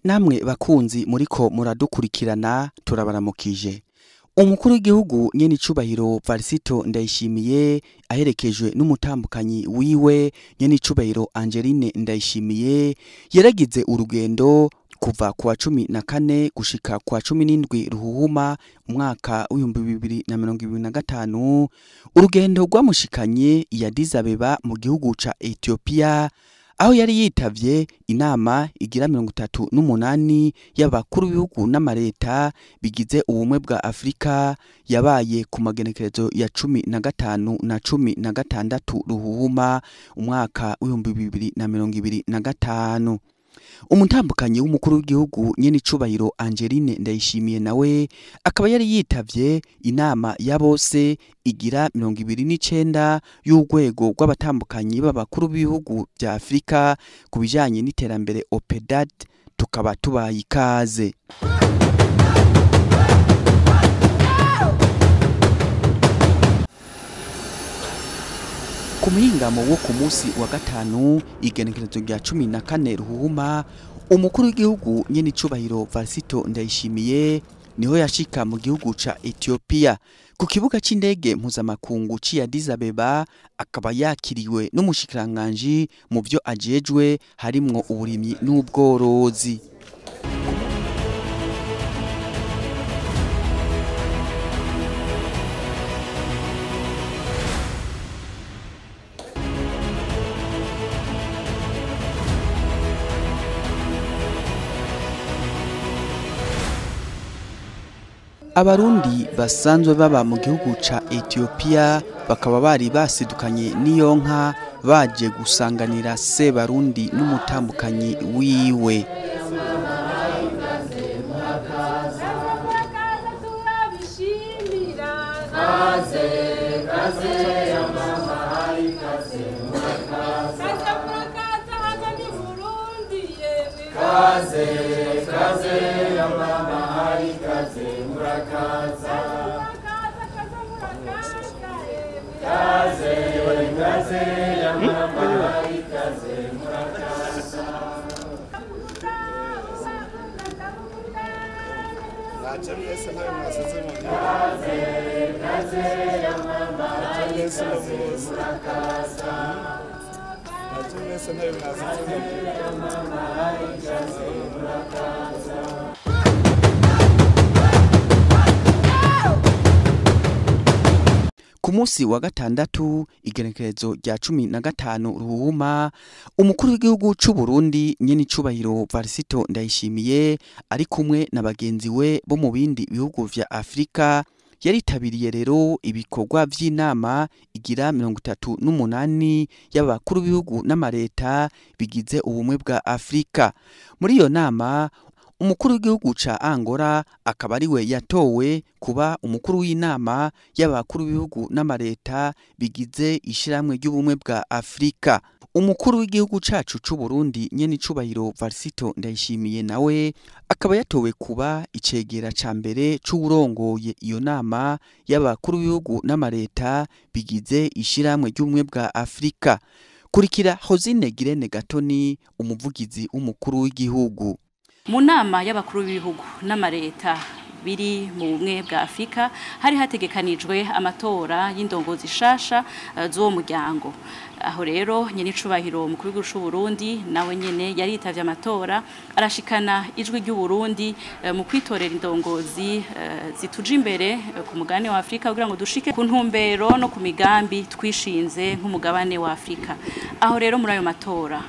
Namwe bakunzi muriko muradukurikirana, turabaramukije. Umukuru w'igihugu nyene icubahiro Varisito Ndayishimiye aherekejwe n'umutambukanyi wiwe nyene icubahiro Angeline Ndayishimiye yaragize urugendo kuva kuwa 14 gushika kuwa 17 Ruhuhuma umwaka w'2025, urugendo rwamushikanye i Addis Abeba mu gihugu ca Ethiopia, aho yari yitavye inama igira 38 y'abakuru b'ibihugu n'amareta bigize ubumwe bwa Afrika, yabaye ku magenekerezo ya 15 na 16 Ruhuhuma umwaka w'2025. Umutambukanyi w'umukuru w'igihugu nyene icubahiro Angeline Ndayishimiye nawe akaba yari yitavye inama ya bose igira 29 y'urwego rw'abatambukanyi b'abakuru b'ibihugu vya Afrika ku bijanye n'iterambere OPEDAD. Tukaba tubaye ikaze. Ku muhingamo wo ku musi wa gatanu, igenekerezo rya 14 Ruhuhuma, umukuru w'igihugu nyene icubahiro Varisito Ndayishimiye niho yashika mu gihugu ca Ethiopia ku kibuga c'indege mpuzamakungu c'i Addis Abeba, akaba yakiriwe n'umushikiranganji mu vyo ajejwe harimwo uburimyi n'ubworozi. Abarundi basanzwe baba mu gihugu ca Ethiopia bakaba bari basidukanye n'iyo nka baje gusanganira Sebarundi n'umutambukanyi wiwe. Ku musi wa gatandatu, igenekerezo rya 15 Ruhuma, umukuru w'igihugu c'u Burundi nyene icubahiro Varisito Ndayishimiye ari kumwe na bagenzi we bo mu bindi bihugu vya Afrika yaritabiriye rero ibikorwa vy'inama igira 38 y'abakuru b'ibihugu n'amareta bigize ubumwe bwa Afrika. Muri iyo nama, umukuru w'igihugu ca Angola akaba ariwe yatowe kuba umukuru w'inama y'abakuru b'ibihugu n'amareta bigize ishiramwe ry'ubumwe bwa Afrika. Umukuru w'igihugu cacu c'u Burundi nyene icubahiro Varisito Ndayishimiye nawe akaba yatowe kuba icegera ca mbere c'uwurongoye iyo nama y'abakuru b'ibihugu n'amareta bigize ishiramwe ry'ubumwe bwa Afrika. Kurikira Hosine Girene Gatoni, umuvugizi w'umukuru w'igihugu. Mu nama y'abakuru b'ibihugu n'amareta biri mu bumwe bwa Afrika hari hategekanijwe amatora y'indongozi shasha z'uwo muryango. Aho rero nyene icubahiro umukuru w'igihugu c'u Burundi nawe nyene yaritavye amatora, arashikana ijwi ry'u Burundi mu kwitorera indongozi zituje imbere ku mugabane wa Afrika kugira ngo dushike ku ntumbero no ku migambi twishinze nk'umugabane wa Afrika. Aho rero muri ayo matora,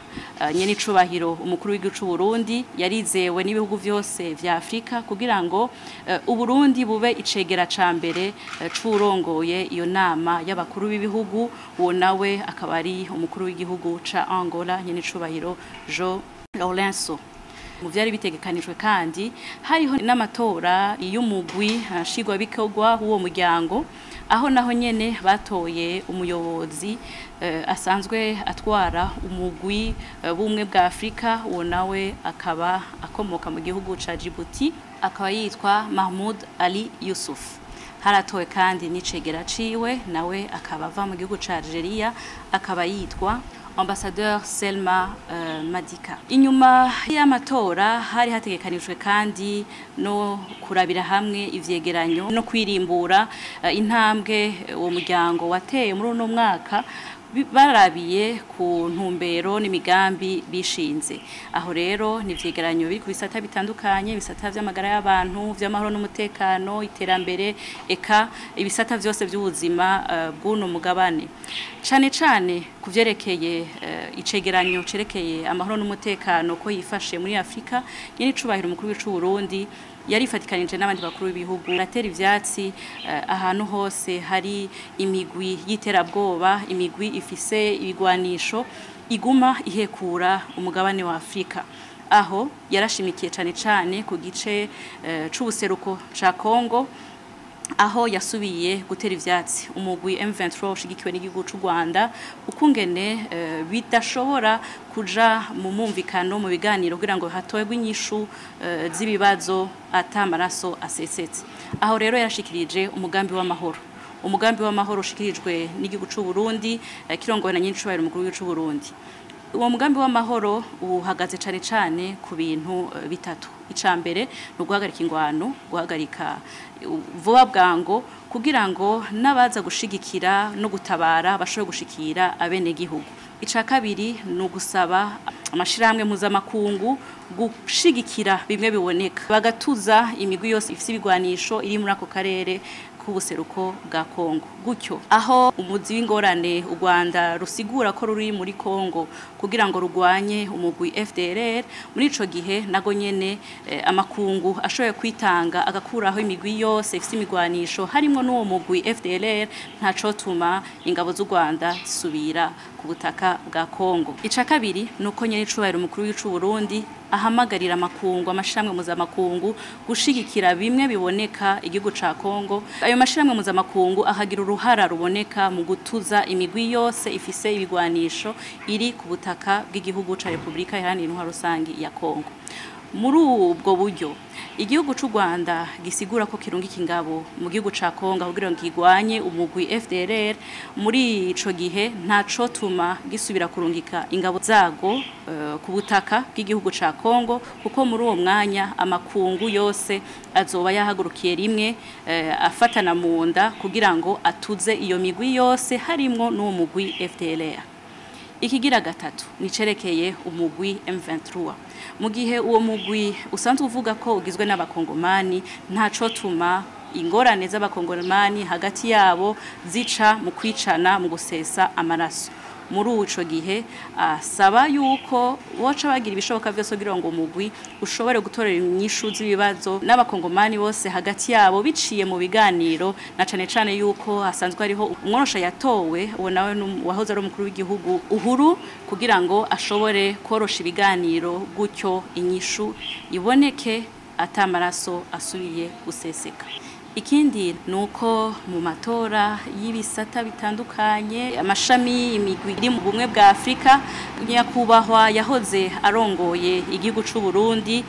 nyene icubahiro umukuru w'igihugu c'u Burundi yarizewe n'ibihugu vyose vya Afrika kugira ngo Uburundi bube icegera ca mbere c'urongoye iyo nama y'abakuru b'ibihugu. Uwo nawe akaba ari umukuru w'igihugu ca Angola nyene icubahiro João Lourenço. Mu vyari bitegekanijwe kandi hariho n'amatora y'umugwi nshingwabikorwa w'uwo muryango, aho naho nyene batoye umuyobozi asanzwe atwara umugwi w'ubumwe bwa Afrika, uwo nawe akaba akomoka mu gihugu ca Djibouti, akaba yitwa Mahmoud Ali Youssouf. Haratowe kandi n'icegera ciwe, nawe akaba ava mu gihugu ca Algeria, akaba yitwa Ambassadeur Selma Madika. Inyuma y'amatora hari hategekanijwe kandi no kurabira hamwe ivyegeranyo no kwirimbura intambwe uwo muryango wateye muri uno mwaka, barabiye ku ntumbero n'imigambi bishinze. Aho rero ni ivyegeranyo biri ku bisata bitandukanye, ibisata vy'amagara y'abantu, vy'amahoro n'umutekano, iterambere, eka ibisata vyose by'ubuzima bw'uno mugabane. Cane cane kuvyerekeye icegeranyo cerekeye amahoro n'umutekano ko yifashe muri Afrika, nyene icubahiro umukuru w'icu Burundi yarifatikanije n'abandi bakuru b'ibihugu ratera ivyatsi ahantu hose hari imigwi y'iterabwoba, imigwi ifise ibigwanisho iguma ihekura umugabane wa Afrika. Aho yarashimikiye cane cane ku gice c'ubuseruko ca Kongo, aho yasubiye gutera ivyatsi umugwi M23 ushigikiwe n'igihugu c'u Rwanda, ukungene bidashobora kuja mu mumvikano mu biganiro kugira ngo hatorwe inyishu z'ibibazo ata maraso asesetse. Aho rero yarashikirije umugambi w'amahoro, umugambi w'amahoro ushikirijwe n'igihugu c'u Burundi kirongowe na nyincubahiro umukuru w'igihugu c'u Burundi. Uwo mugambi w'amahoro uhagaze cane cane ku bintu bitatu. Icambere ni uguhagarika ingwano, guhagarika vuba bwango kugira ngo n'abaza gushigikira no gutabara bashobore gushikira abenegihugu. Ica kabiri ni ugusaba amashirahamwe mpuzamakungu gushigikira bimwe biboneka, bagatuza imigwi yose ifise ibigwanisho iri muri ako karere k'ubuseruko bwa Kongo. Gutyo aho umuzi w'ingorane u Rwanda rusigura ko ruri muri Kongo kugira ngo rugwanye umugwi FDLR, muri ico gihe nago nyene amakungu ashoboye kwitanga agakuraho imigwi yose ifise imigwanisho harimwo n'uwo mugwi FDLR, ntaco tuma ingabo z'u Rwanda zisubira ku butaka bwa Kongo. Ica kabiri nuko nyene icubahiro umukuru w'icu Burundi ahamagarira amakungu, amashirahamwe mpuzamakungu gushigikira bimwe biboneka igihugu ca Kongo. Ayo mashirahamwe mpuzamakungu akagira uruhara ruboneka mu gutuza imigwi yose ifise ibigwanisho iri ku butaka bw'igihugu ca Republika Iharanira Intwaro Rusangi ya Kongo. Muri ubwo buryo igihugu c'u Rwanda gisigura ko kirungika ingabo mu gihugu ca Kongo kugira ngo kigwanye umugwi FDLR, muri ico gihe ntaco tuma gisubira kurungika ingabo zago ku butaka bw'igihugu ca Kongo, kuko muri uwo mwanya amakungu yose azoba yahagurukiye rimwe afatana mu nda kugira ngo atuze iyo migwi yose harimwo n'uwo mugwi FDLR. Ikigira gatatu nicerekeye umugwi M23. Mu gihe uwo mugwi usanzwe uvuga ko ugizwe n'abakongomani, ntaco tuma ingorane z'abakongomani hagati yabo zica mu kwicana, mu gusesa amaraso. Muri ico gihe asaba yuko boca bagira ibishoboka byose kugira ngo umugwi ushobore gutorera inyishu z'ibibazo n'abakongomani bose hagati yabo biciye mu biganiro, na cane cane yuko hasanzwe hariho umworosha yatowe, uwo nawe wahoze ari umukuru w'igihugu Uhuru, kugira ngo ashobore korosha ibiganiro gutyo inyishu iboneke atamaraso asubiye guseseka. Ikindi nuko mu matora y'ibisata bitandukanye, amashami, imigwi iri mu bumwe bwa Afrika, nyakubahwa yahoze arongoye igihugu c'u Burundi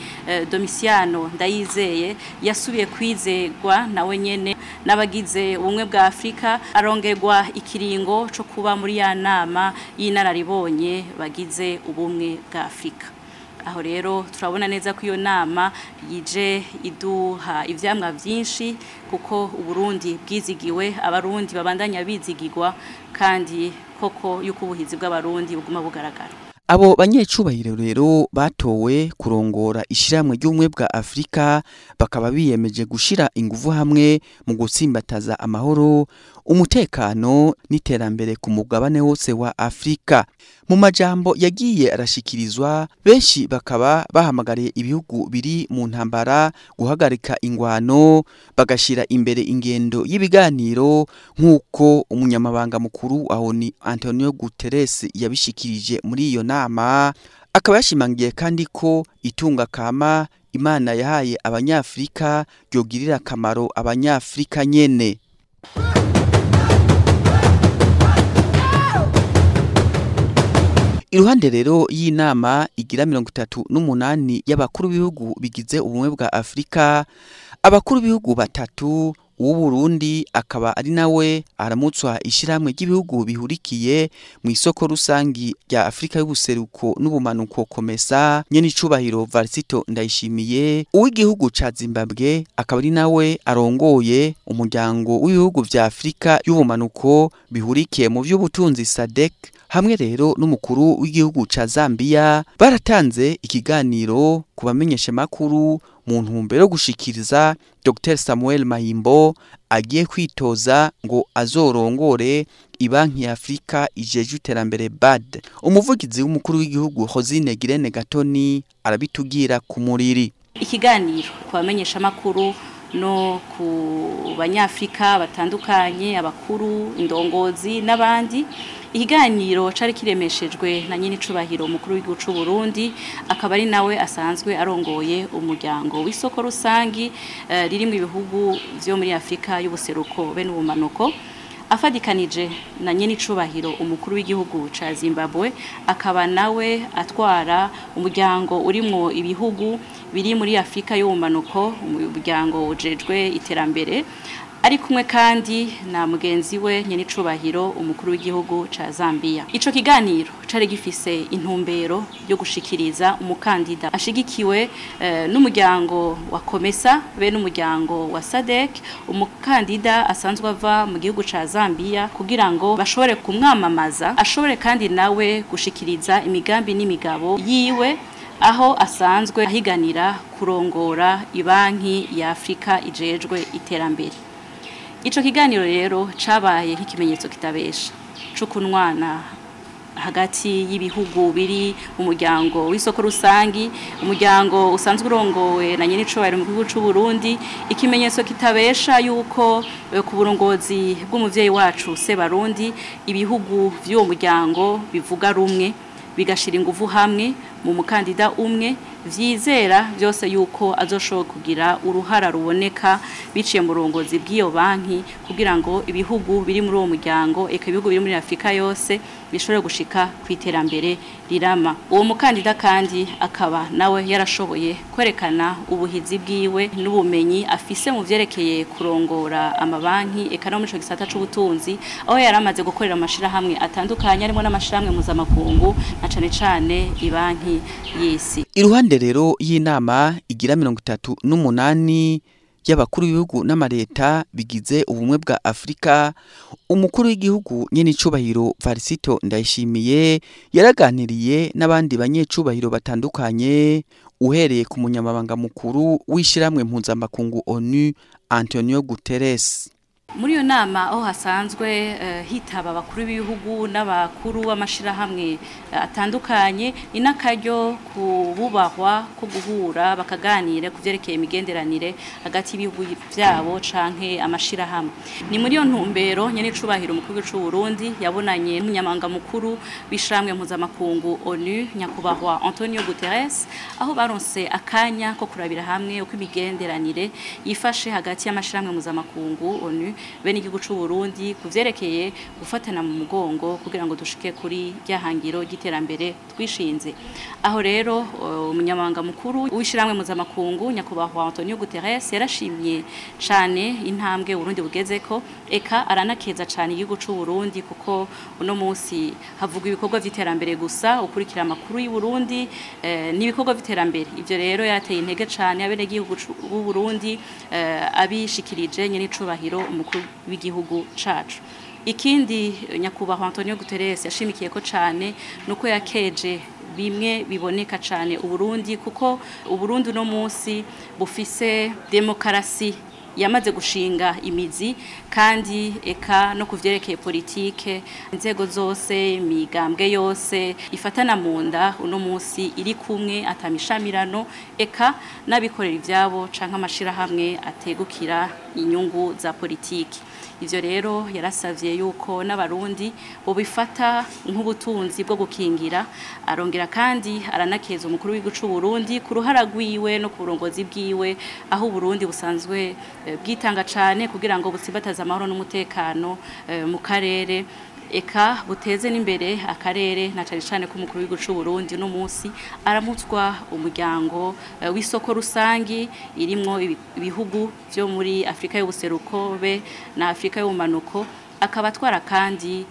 Domiciano Ndayizeye yasubiye kwizegwa nawe nyene n'abagize ubumwe bwa Afrika, arongerwa ikiringo co kuba muri ya nama y'inararibonye bagize ubumwe bwa Afrika. Aho rero turabona neza ko iyo nama yije iduha ivyamwa vyinshi, kuko Uburundi bwizigiwe, abarundi babandanya bizigirwa, kandi koko yuko ubuhizi bw'abarundi buguma bugaragara. Abo banyecubahiro rero batowe kurongora ishiramwe ry'ubumwe bwa Afrika bakaba biyemeje gushira inguvu hamwe mu gutsimbataza amahoro, umutekano n'iterambere ku mugabane wose wa Afrika. Mu majambo yagiye arashikirizwa, benshi bakaba bahamagariye ibihugu biri mu ntambara guhagarika ingwano, bagashira imbere ingendo y'ibiganiro nk'uko umunyamabanga mukuru aho ni Antonio Guterres yabishikirije muri iyo nama. Akaba yashimangiye kandi ko itunga kama Imana yahaye abanyafrika ryogirira akamaro abanyafrika nyene. Iruhande rero y'inama igira 38 y'abakuru b'ibihugu bigize ubumwe bwa Afrika, abakuru b'ibihugu batatu w'Uburundi akaba ari nawe aramutswa ishiramwe ry'ibihugu bihurikiye mu isoko rusangi rya Afrika y'ubuseruko n'ubumanuko COMESA, nyenicubahiro Varisito Ndayishimiye, uw'igihugu ca Zimbabwe akaba ari nawe arongoye umuryango w'ibihugu vya Afrika y'ubumanuko bihurikiye mu vy'ubutunzi SADC, hamwe rero n'umukuru w'igihugu ca Zambia baratanze ikiganiro ku bamenyesha makuru mu ntumbero yo gushikiriza Dr Samuel Mahimbo agiye kwitoza ngo azorongore ibanki ya Afrika ijejwe iterambere BAD. Umuvugizi w'umukuru w'igihugu Rosine Girene Gatoni arabitugira ku muriri. Ikiganiro ku bamenyesha makuru no ku banyafrika batandukanye, abakuru, indongozi n'abandi. Ikiganiro cari kiremeshejwe na nyini cubahiro umukuru w'igihugu c'u Burundi akaba ari nawe asanzwe arongoye umuryango w'isoko rusangi ririmwo ibihugu vyo muri Afrika y'ubuseruko be n'ubumanuko, afadikanije na nyini cubahiro umukuru w'igihugu ca Zimbabwe akaba nawe atwara umuryango urimwo ibihugu biri muri Afrika y'ubumanuko, umuryango ujejwe iterambere, ari kumwe kandi na mugenzi we nyenicubahiro umukuru w'igihugu ca Zambia. Ico kiganiro cari gifise intumbero yo gushikiriza umukandida ashigikiwe n'umuryango wa COMESA be n'umuryango wa SADC, umukandida asanzwe ava mu gihugu ca Zambia, kugira ngo bashobore kumwamamaza, ashobore kandi nawe gushikiriza imigambi n'imigabo yiwe aho asanzwe ahiganira kurongora ibanki ya Afrika ijejwe iterambere. Ico kiganiro rero cabaye nk'ikimenyetso kitabesha co kunwana hagati y'ibihugu biri mu muryango w'isoko rusangi, umuryango usanzwe urongowe na nyenicubahiro mu gihugu c'u Burundi, ikimenyetso kitabesha yuko ku burongozi bw'umuvyeyi wacu Sebarundi ibihugu vy'uwo muryango bivuga rumwe, bigashira inguvu hamwe mu mukandida umwe, vyizera byose yuko azoshobora kugira uruhara ruboneka biciye mu burongozi bw'iyo banki, kugira ngo ibihugu biri muri uwo muryango eka ibihugu biri muri Afrika yose bishobore gushika ku iterambere rirama. Uwo mukandida kandi akaba nawe yarashoboye kwerekana ubuhizi bwiwe n'ubumenyi afise mu vyerekeye kurongora amabanki eka no muri ico gisata c'ubutunzi, aho yaramaze gukorera amashirahamwe atandukanye harimo n'amashirahamwe mpuzamakungu na cane cane ibanki y'isi. Iruhande rero y'inama igira 38 y'abakuru b'ibihugu n'amareta bigize ubumwe bwa Afrika, umukuru w'igihugu nyenicubahiro Varisito Ndayishimiye yaraganiriye n'abandi banyecubahiro batandukanye, uhereye ku munyamabanga mukuru w'ishiramwe mpuzamakungu ONU Antonio Guterres. Muri iyo nama aho hasanzwe hitaba abakuru b'ibihugu n'abakuru b'amashirahamwe atandukanye, ni n'akaryo kububahwa ko guhura bakaganira ku vyerekeye imigenderanire hagati y'ibihugu vyabo canke amashirahamwe. Ni muri iyo ntumbero nyenicubahiro umukuru w'igihugu c'u Burundi yabonanye n'umunyamabanga mukuru w'ishiramwe mpuzamakungu ONU nyakubahwa Antonio Guterres, aho baronse akanya ko kurabira hamwe uko imigenderanire yifashe hagati y'amashirahamwe mpuzamakungu ONU bene igihugu c'u Burundi kuvyerekeye gufatana mu mugongo kugira ngo dushike kuri ryahangiro ry'iterambere twishinze. Aho rero umunyamabanga mukuru w'ishiramwe mpuzamakungu nyakubahwa Antonio Guterres yarashimye cane intambwe Burundi bugezeko, eka aranakeza cane igihugu c'u Burundi kuko uno munsi havugwa ibikorwa vy'iterambere gusa, ukurikira amakuru y'u Burundi n'ibikorwa vy'iterambere. Ivyo rero yarateye intege cane abene igihugu c'u Burundi abishikirije nyenicubahiro umukuru w'igihugu cacu. Ikindi nyakubahwa Antonio Guterres yashimikiye ko cane nuko yakeje bimwe biboneka cane Uburundi, kuko Uburundi no munsi bufise demokarasi yamaze gushinga imizi, kandi eka no kuvyerekeye politike inzego zose imigambwe yose ifatana munda uno munsi iri kumwe atamishamirano, eka n'abikorera ivyabo canke amashirahamwe ategukira inyungu za politike. Ivyo rero yarasavye yuko n'abarundi bobifata nk'ubutunzi bwo gukingira. Arongera kandi aranakeza umukuru w'igihugu c'u Burundi ku ruhara rwiwe no ku burongozi bwiwe, aho Burundi busanzwe bwitanga cane kugira ngo butsimbataze amahoro n'umutekano mu karere, eka buteze n'imbere akarere, na cane cane ko umukuru w'igihugu c'u Burundi no munsi aramutswa umuryango w'isoko rusangi irimwo ibihugu vyo muri Afrika y'ubuseruko be na Afrika y'ubumanuko, akaba atwara kandi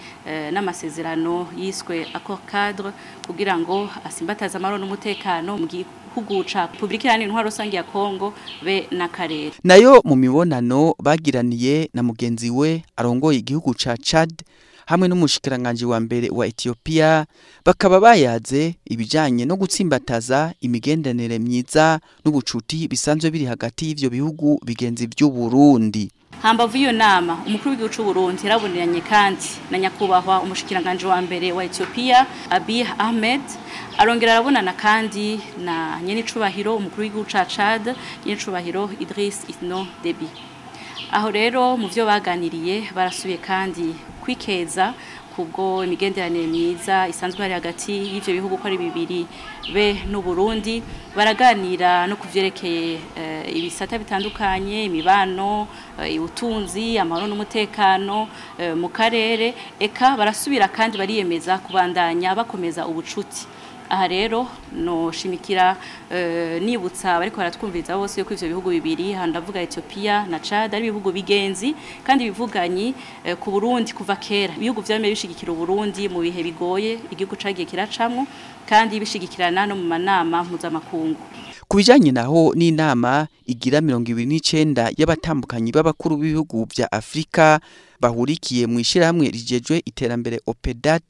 n'amasezerano yiswe Accord Cadre kugira ngo asimbataze amahoro n'umutekano mu gihugu ca Republika Iharanira Intwaro Rusangi ya Kongo be n'akarere. Nayo mu mibonano bagiraniye na mugenzi we arongoye igihugu ca Chad hamwe n'umushikiranganje wa mbere wa Ethiopia, bakaba bayaze ibijanye no gutsimbataza imigenderanire myiza n'ubucuti bisanzwe biri hagati y'ivyo bihugu bigenzi vy'u Burundi. Hambavu iyo nama, umukuru w'igihugu c'u Burundi yaraboneranye kandi na nyakubahwa umushikiranganje wa mbere wa Ethiopia Abiy Ahmed, arongera arabonana kandi na nyenicubahiro umukuru w'igihugu ca Chad, nyenicubahiro Idriss Itno Déby. Aho rero mu vyo baganiriye barasubiye kandi kwikeza kubwo imigenderanire myiza isanzwe hari hagati y'ivyo bihugu ko ari bibiri be n'u Burundi. Baraganira no kuvyerekeye ibisata bitandukanye, imibano, ubutunzi, amahoro n'umutekano mu karere, eka barasubira kandi bariyemeza kubandanya bakomeza ubucuti. Aha rero no shimikira nibutsa bariko baratwumviriza bose yuko ivyo bihugu bibiri, hano ndavuga Ethiopia na Chad, ari ibihugu bigenzi kandi bivuganyi ku Burundi kuva kera. Ibihugu vyamye bishigikira Burundi mu bihe bigoye igihugu cagiye kiracamwo, kandi bishigikirana no mu manama mpuzamakungu. Kubijanye naho n'inama igira 29 y'abatambukanyi b'abakuru b'ibihugu vya Afrika bahurikiye mu ishirahamwe rijejwe iterambere OPEDAT,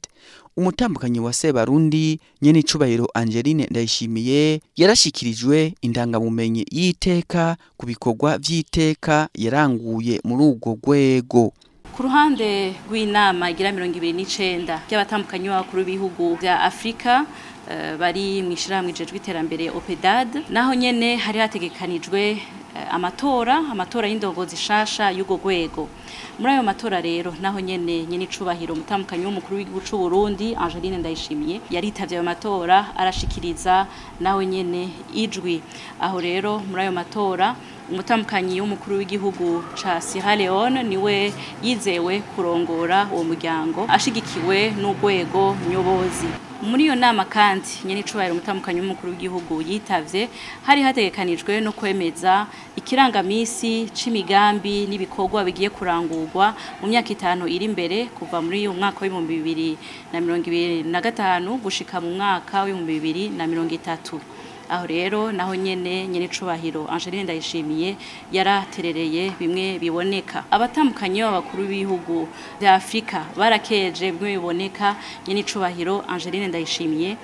umutambukanyi wa Sebarundi nyenicubahiro Angeline Ndayishimiye yarashikirijwe indangabumenyi y'iteka ku bikorwa vy'iteka yaranguye muri urwo rwego. Ku ruhande rw'inama igira 29 y'abatambukanyi b'abakuru b'ibihugu vya Afrika bari mu ishirahamwe rijejwe iterambere OPEDAD, naho nyene hari hategekanijwe amatora y'indongozi shasha y'ugo rwego. Muri ayo matora rero naho nyene nyenicubahiro umutambukanyi w'umukuru w'igihugu c'u Burundi Angeline Ndayishimiye yaritavye ayo matora, arashikiriza naho nyene ijwi. Aho rero muri ayo matora umutambukanyi w'umukuru w'igihugu ca Sierra Leone niwe yizewe kurongora uwo muryango ashigikiwe n'urwego nyobozi. Muri iyo nama kandi nyenicubahiro umutambukanyi w'umukuru w'igihugu yitavye, hari hategekanijwe no kwemeza ikirangamisi c'imigambi n'ibikorwa bigiye kurangurwa mu myaka 5 iri imbere, kuva muri uyu mwaka w'ibihumbi bibiri na mirongo ibiri na gatanu gushika mu mwaka w'ibihumbi bibiri na mirongo itatu. Aho rero naho nyene nyenicubahiro Angeline Ndayishimiye yaraterereye bimwe biboneka. Abatambukanyi b'abakuru b'ibihugu vya Afrika barakeje bimwe biboneka nyenicubahiro Angeline Ndayishimiye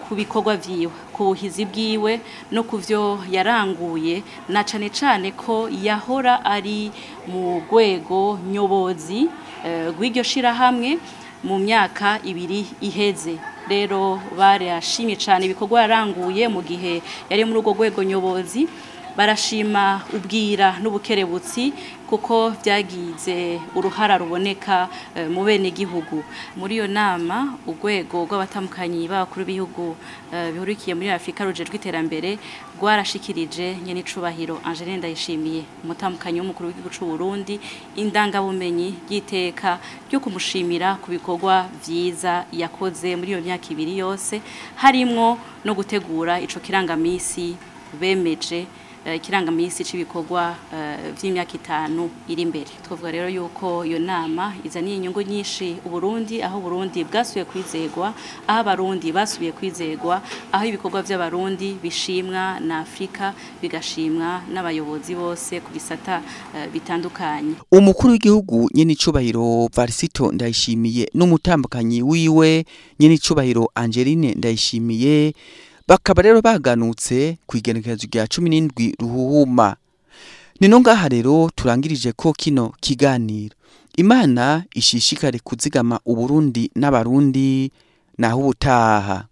ku bikorwa vyiwe, ku buhizi bwiwe no kuvyo yaranguye, na cane cane ko yahora ari mu rwego nyobozi rw'iryo shirahamwe mu myaka 2 iheze. Rero barashimye cane ibikorwa yaranguye mu gihe yari muri urwo rwego nyobozi, barashima ubwira n'ubukerebutsi kuko byagize uruhara ruboneka mu bene gihugu. Muri iyo nama urwego rw'abatamukanyi b'abakuru b'ibihugu bihurikiye muri Afrika rujejwe iterambere rwarashikirije nyenicubahiro Angeline Ndayishimiye umutamukanyi w'umukuru w'igihugu c'u Burundi indangabumenyi y'iteka ryo kumushimira ku bikorwa vyiza yakoze muri iyo myaka 2 yose, harimwo no gutegura ico kirangamisi bemeje, ikirangamisi c'ibikorwa vy'imyaka 5 iri imbere. Twavuga rero yuko iyo nama izaniye inyungu nyinshi Uburundi, aho Burundi bwasubiye kwizegwa, aho abarundi basubiye kwizegwa, aho ibikorwa vy'abarundi bishimwa na Afrika bigashimwa n'abayobozi bose ku bisata bitandukanye. Umukuru w'igihugu nyenicubahiro Varisito Ndayishimiye n'umutambukanyi wiwe nyenicubahiro Angeline Ndayishimiye bakaba rero baganutse kwigenekerezo rya 17 ruhuhuma. Nino ngaha rero turangirije ko kino kiganiro. Imana ishishikare kuzigama Uburundi n'abarundi naho ubutaha.